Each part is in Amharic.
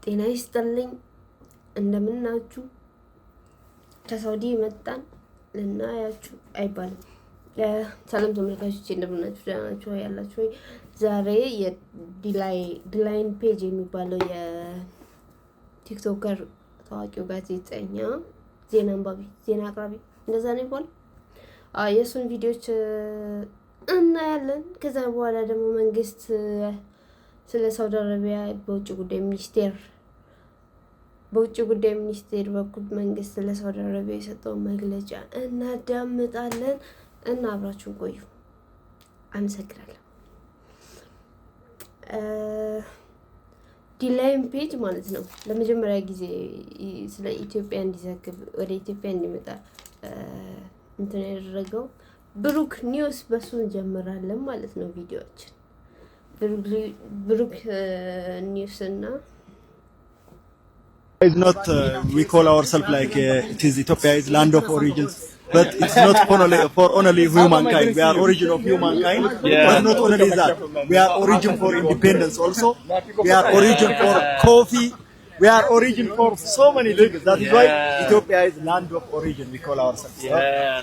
ጤና ይስጥልኝ። እንደምናችሁ? ከሳውዲ መጣን ልናያችሁ አይባልም። ሰላም ተመልካቾች፣ እንደምናችሁ? ደህና ናችሁ ወይ? ያላችሁ ወይ? ዛሬ የዲላይን ፔጅ የሚባለው የ TikToker ታዋቂው ጋዜጠኛ፣ ዜና አንባቢ፣ ዜና አቅራቢ እንደዛ ነው ይባል፣ የእሱን ቪዲዮዎች እናያለን። ከዛ በኋላ ደግሞ መንግስት ስለ ሳውዲ አረቢያ በውጭ ጉዳይ ሚኒስቴር በኩል መንግስት ስለ ሳውዲ አረቢያ የሰጠውን መግለጫ እናዳምጣለን እና አብራችሁን ቆዩ። አመሰግናለሁ። ዲላይን ፔጅ ማለት ነው ለመጀመሪያ ጊዜ ስለ ኢትዮጵያ እንዲዘግብ፣ ወደ ኢትዮጵያ እንዲመጣ እንትን ያደረገው ብሩክ ኒውስ፣ በሱ እንጀምራለን ማለት ነው ቪዲዮችን። ብሩክ ኒውስ እና Is not we call ourselves like it is Ethiopia is land of origins, but it's not for only humankind. We are origin of humankind, but not only that. We are origin for independence also. We are origin for coffee. We are origin for so many things. That is why Ethiopia is land of origin. We call ourselves.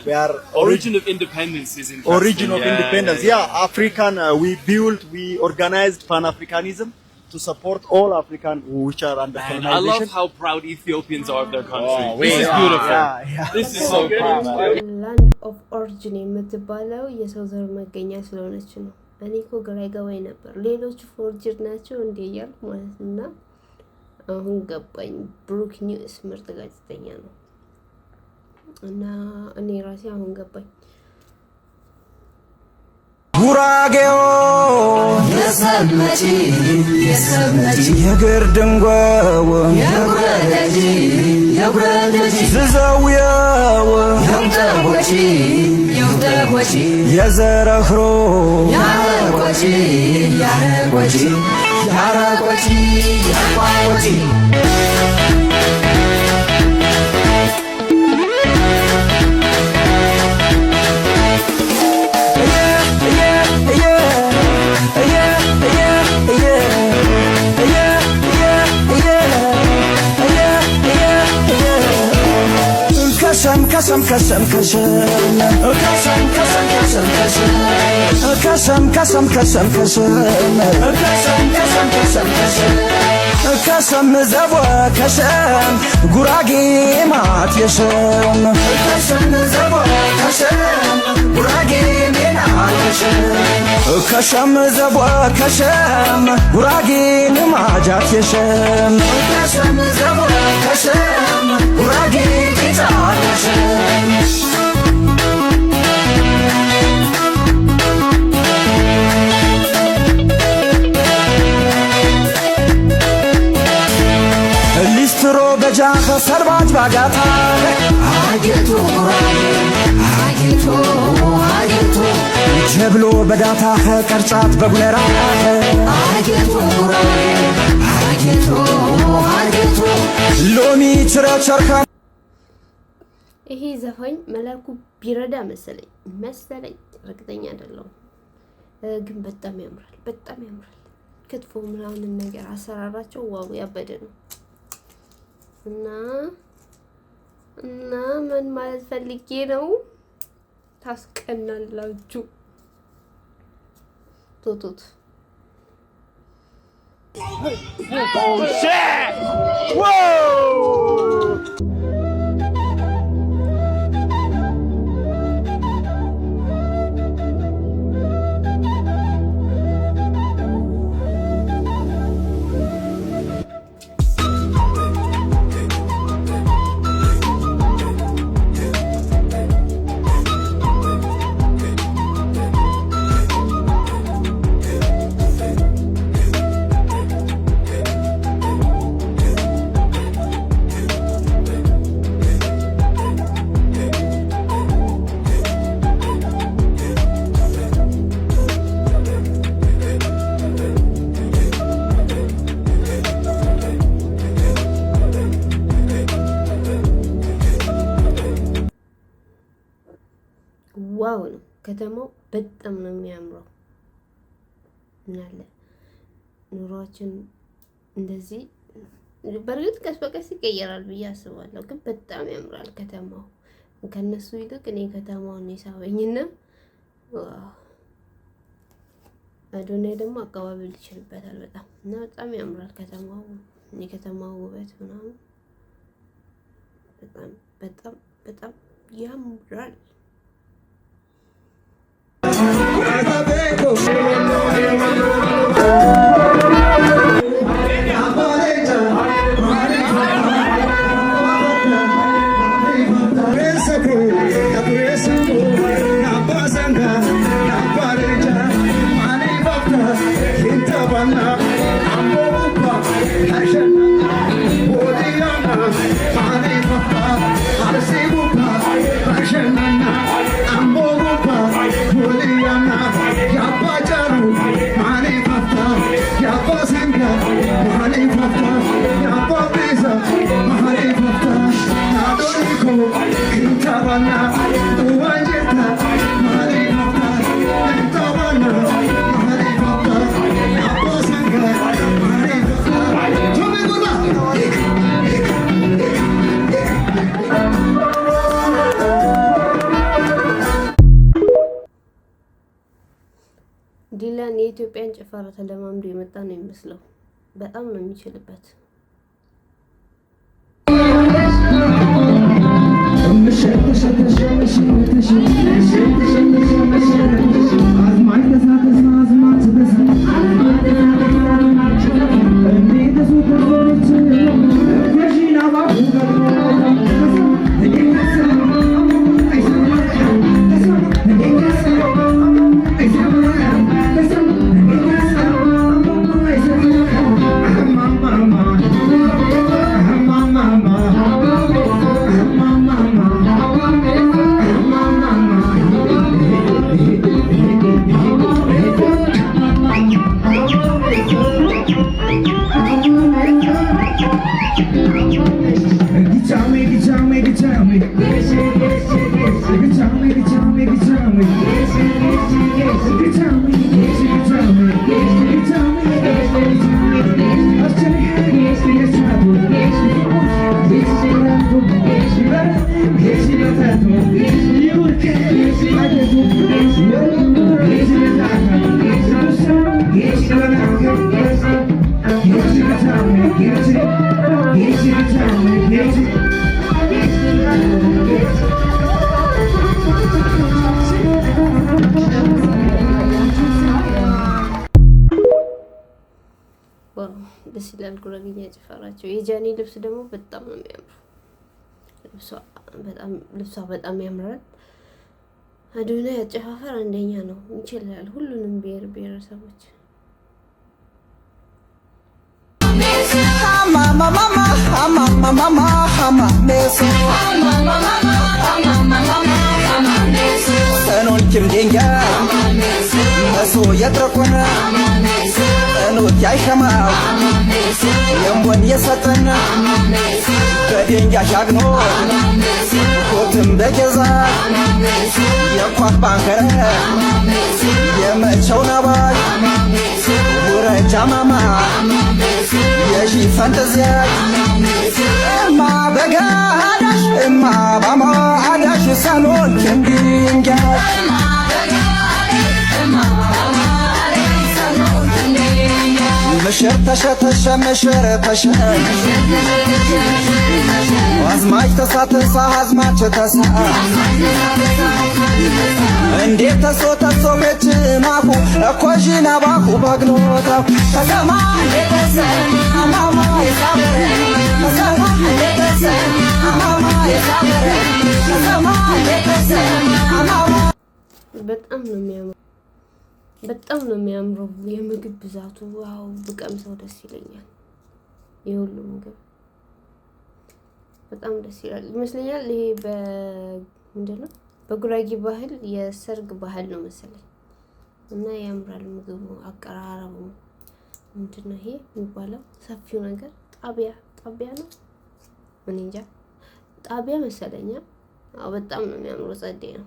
We are Origin of independence is interesting. Origin of independence. Yeah, African. We organized Pan Africanism to support all African which are under Man, I colonization. Love how proud Ethiopians are of their country. Oh, This we is are. Beautiful. This is so cool, man. Land of origin የምትባለው የሰው ዘር መገኛ ስለሆነች ነው። እኔ እኮ ግራ ይገባኝ ነበር። ሌሎቹ forged ናቸው እንዴ እያልኩ ማለት ነው። እና አሁን ገባኝ። ብሩክ ኒውስ ምርጥ ጋዜጠኛ ነው እና እኔ ራሴ አሁን ገባኝ። ጉራጌው የግር ድንጓው ዝዘውየው የዘረኽሮ ያረቆቺ። ከሰም ከሰም ከሰም ከሰም ከሰም ከሰም ከሰም ከሰም ከሰም ከሰም ከሰም ከሰም ከሰም ከሰም ከሰም ከሰም ዘቦ ከሰም ጉራጌ ማት የሰም ከሰም ዘቦ ከሰም ጉራጌ ሜና የሰም ከሰም ዘቦ ከሰም ጉራጌ ንማጃት የሰም ከሰም ዘቦ ከሰም ጉራጌ ጌታ የሰም። ሊስትሮ በጃኸ ሰርባጅ ባጋታ አጌቶ አጌቶ አጌቶ ጀብሎ በዳታ ቅርጫት በጉነራ አጌቶ አጌቶ አጌቶ ሎሚ ችረ ቸርካ። ይሄ ዘፋኝ መላኩ ቢረዳ መሰለኝ መሰለኝ፣ እርግጠኛ አይደለሁም፣ ግን በጣም ያምራል፣ በጣም ያምራል። ክትፎ ምናምን ነገር አሰራራቸው wow ያበደ ነው። እና ምን ማለት ፈልጌ ነው፣ ታስቀናላችሁ። ቶቶት። Oh shit! Whoa! Wow ነው ከተማው፣ በጣም ነው የሚያምረው። ምናለ ኑሯችን እንደዚህ በእርግጥ ቀስ በቀስ ይቀየራል ብዬ አስባለሁ። ግን በጣም ያምራል ከተማው። ከነሱ ይልቅ እኔ ከተማውን የሳበኝና አዶናይ ደግሞ አቀባበል ይችልበታል በጣም እና በጣም ያምራል ከተማው፣ የከተማው ውበት ምናምን በጣም በጣም በጣም ያምራል። ዲላን የኢትዮጵያን ጭፈራ ተለማምዶ የመጣ ነው የሚመስለው። በጣም ነው የሚችልበት። ደስ ይላል ጉራጌኛ ጭፈራቸው። የጃኒ ልብስ ደግሞ በጣም ነው የሚያምሩ። ልብሷ በጣም ያምራል። አዶናይ አጨፋፈር አንደኛ ነው፣ ይችላል ሁሉንም ብሔር ብሔረሰቦች። አዝማች ተሳተሳ አዝማች ተሳ እንዴት ተሶ ተሶ ቤች ማኩ እኮዥና ባኩ ባግኖታ ተሰማ አማማ ተሰማ አማማ ተሰማ አማማ። በጣም ነው የሚያምረው። በጣም ነው የሚያምረው። የምግብ ብዛቱ wow! ብቀምሰው ደስ ይለኛል። የሁሉ ምግብ በጣም ደስ ይላል ይመስለኛል። ይሄ በምንድን ነው በጉራጌ ባህል የሰርግ ባህል ነው መሰለኝ እና ያምራል ምግቡ፣ አቀራረቡ። ምንድን ነው ይሄ የሚባለው ሰፊው ነገር ጣቢያ ጣቢያ ነው፣ እኔ እንጃ ጣቢያ መሰለኛ። አዎ በጣም ነው የሚያምረው። ጸዴ ነው።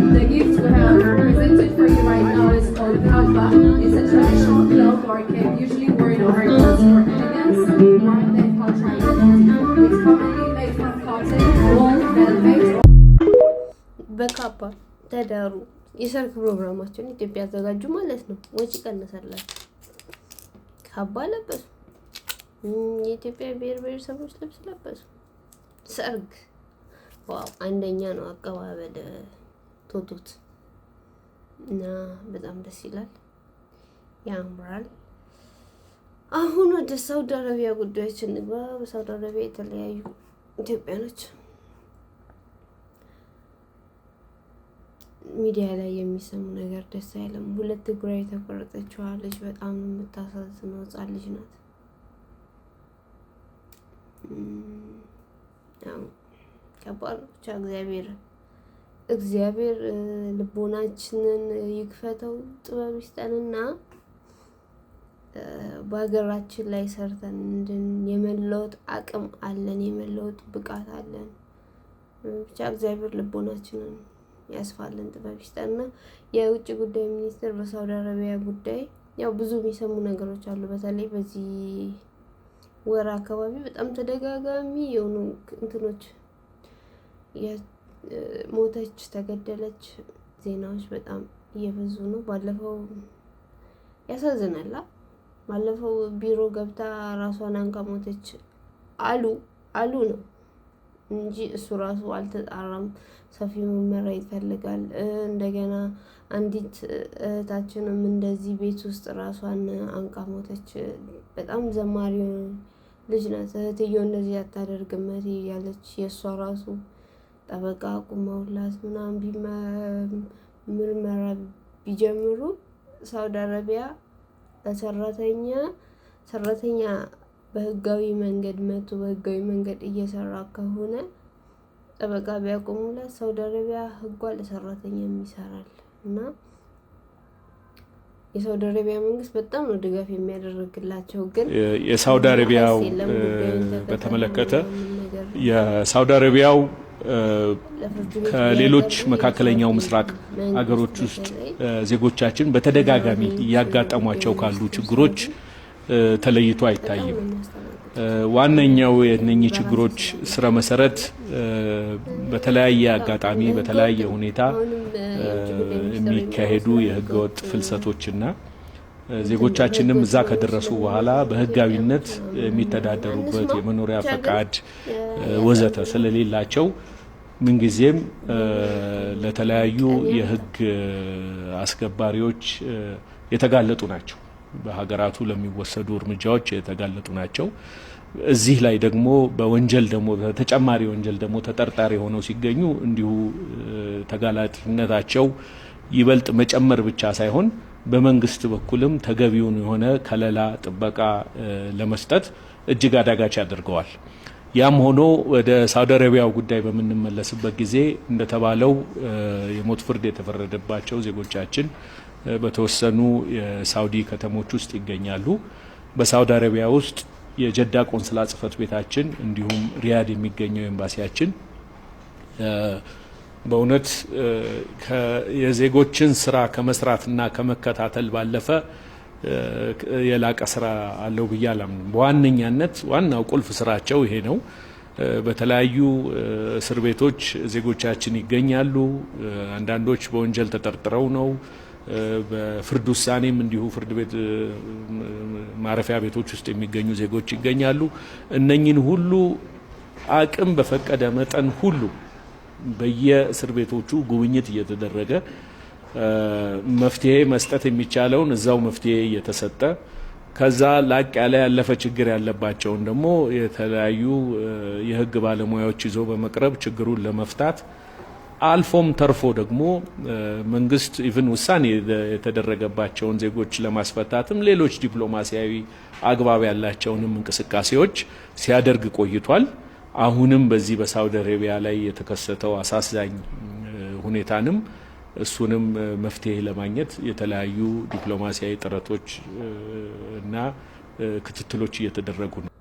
The gift we have presented for you right now is called kaba. It's a traditional cloak or cape usually worn over coats for elegance, warmth, and cultural identity. It's commonly made from cotton, wool, velvet, በካባ ተዳሩ። የሰርግ ፕሮግራማቸውን ኢትዮጵያ አዘጋጁ ማለት ነው። ወጪ ቀነሰላቸው። ካባ ለበሱ። የኢትዮጵያ ብሔር ብሔረሰቦች ልብስ ለበሱ። ሰርግ wow! አንደኛ ነው አቀባበል ቶቶት እና በጣም ደስ ይላል፣ ያምራል። አሁን ወደ ሳውዲ አረቢያ ጉዳዮች እንግባ። በሳውዲ አረቢያ የተለያዩ ኢትዮጵያኖች ሚዲያ ላይ የሚሰሙ ነገር ደስ አይልም። ሁለት እግሯ የተቆረጠችዋ ልጅ በጣም የምታሳዝነው ሕፃን ልጅ ናት። ያው ከባድ ነው። ብቻ እግዚአብሔር ልቦናችንን ይክፈተው፣ ጥበብ ይስጠንና በሀገራችን ላይ ሰርተን እንድን የመለወጥ አቅም አለን፣ የመለወጥ ብቃት አለን። ብቻ እግዚአብሔር ልቦናችንን ያስፋልን፣ ጥበብ ይስጠንና የውጭ ጉዳይ ሚኒስትር በሳውዲ አረቢያ ጉዳይ ያው ብዙ የሚሰሙ ነገሮች አሉ። በተለይ በዚህ ወር አካባቢ በጣም ተደጋጋሚ የሆኑ እንትኖች ሞተች፣ ተገደለች ዜናዎች በጣም እየበዙ ነው። ባለፈው ያሳዝናል። ባለፈው ቢሮ ገብታ ራሷን አንቃ ሞተች አሉ አሉ ነው እንጂ እሱ ራሱ አልተጣራም። ሰፊ ምርመራ ይፈልጋል። እንደገና አንዲት እህታችንም እንደዚህ ቤት ውስጥ ራሷን አንቃ ሞተች። በጣም ዘማሪ ልጅ ናት። እህትየው እንደዚህ አታደርግም እህቴ እያለች የእሷ ራሱ ጠበቃ አቁመውላት ምናምን ምርመራ ቢጀምሩ ሳውዲ አረቢያ ለሰራተኛ ሰራተኛ በህጋዊ መንገድ መቶ በህጋዊ መንገድ እየሰራ ከሆነ ጠበቃ ቢያቆሙላት ሳውዲ አረቢያ ህጓ ለሰራተኛ ይሰራል እና የሳውዲ አረቢያ መንግስት በጣም ነው ድጋፍ የሚያደርግላቸው። ግን የሳውዲ አረቢያው የለም ጉዳዩን ተከታትሎ በተመለከተ ምናምን ነገር የሳውዲ አረቢያው ለፍርድ ቤት ከሌሎች ቢያቀርቡ መካከለኛው የሳውዲ ምስራቅ መንግስት አገሮች ውስጥ በተለይ ዜጎቻችን በተደጋጋሚ እያጋጠሟቸው ካሉ ችግሮች ተለይቶ በጣም አይታይም። ነው የሚያስተናግዱት። ዋነኛው የእነኚህ ችግሮች ስረ መሰረት በተለያየ አጋጣሚ በተለያየ ሁኔታ አሁንም የውጭ ጉዳይ ሚኒስትር የሚካሄዱ የሚያወራው ስለ የህገወጥ ህገወጥ ፍልሰቶችና ዜጎቻችንም እዛ ከደረሱ በኋላ በህጋዊነት የሚተዳደሩበት እንስማው የመኖሪያ ብቻ ግን ፈቃድ ወዘተ ስለሌላቸው ምንጊዜም ለተለያዩ የህግ አስከባሪዎች የተጋለጡ ናቸው። በሀገራቱ ለሚወሰዱ እርምጃዎች የተጋለጡ ናቸው። እዚህ ላይ ደግሞ በወንጀል ደግሞ በተጨማሪ ወንጀል ደግሞ ተጠርጣሪ ሆነው ሲገኙ እንዲሁ ተጋላጭነታቸው ይበልጥ መጨመር ብቻ ሳይሆን በመንግስት በኩልም ተገቢውን የሆነ ከለላ ጥበቃ ለመስጠት እጅግ አዳጋች ያደርገዋል። ያም ሆኖ ወደ ሳውዲ አረቢያው ጉዳይ በምንመለስበት ጊዜ እንደተባለው የሞት ፍርድ የተፈረደባቸው ዜጎቻችን በተወሰኑ የሳውዲ ከተሞች ውስጥ ይገኛሉ። በሳውዲ አረቢያ ውስጥ የጀዳ ቆንስላ ጽሕፈት ቤታችን እንዲሁም ሪያድ የሚገኘው ኤምባሲያችን በእውነት የዜጎችን ስራ ከመስራትና ከመከታተል ባለፈ የላቀ ስራ አለው ብዬ አላምንም። በዋነኛነት ዋናው ቁልፍ ስራቸው ይሄ ነው። በተለያዩ እስር ቤቶች ዜጎቻችን ይገኛሉ። አንዳንዶች በወንጀል ተጠርጥረው ነው። በፍርድ ውሳኔም እንዲሁ ፍርድ ቤት ማረፊያ ቤቶች ውስጥ የሚገኙ ዜጎች ይገኛሉ። እነኚህን ሁሉ አቅም በፈቀደ መጠን ሁሉ በየእስር ቤቶቹ ጉብኝት እየተደረገ መፍትሄ መስጠት የሚቻለውን እዛው መፍትሄ እየተሰጠ ከዛ ላቅ ያለ ያለፈ ችግር ያለባቸውን ደግሞ የተለያዩ የሕግ ባለሙያዎች ይዞ በመቅረብ ችግሩን ለመፍታት አልፎም ተርፎ ደግሞ መንግስት even ውሳኔ የተደረገባቸውን ዜጎች ለማስፈታትም ሌሎች ዲፕሎማሲያዊ አግባብ ያላቸውንም እንቅስቃሴዎች ሲያደርግ ቆይቷል። አሁንም በዚህ በሳውዲ አረቢያ ላይ የተከሰተው አሳዛኝ ሁኔታንም እሱንም መፍትሄ ለማግኘት የተለያዩ ዲፕሎማሲያዊ ጥረቶች እና ክትትሎች እየተደረጉ ነው።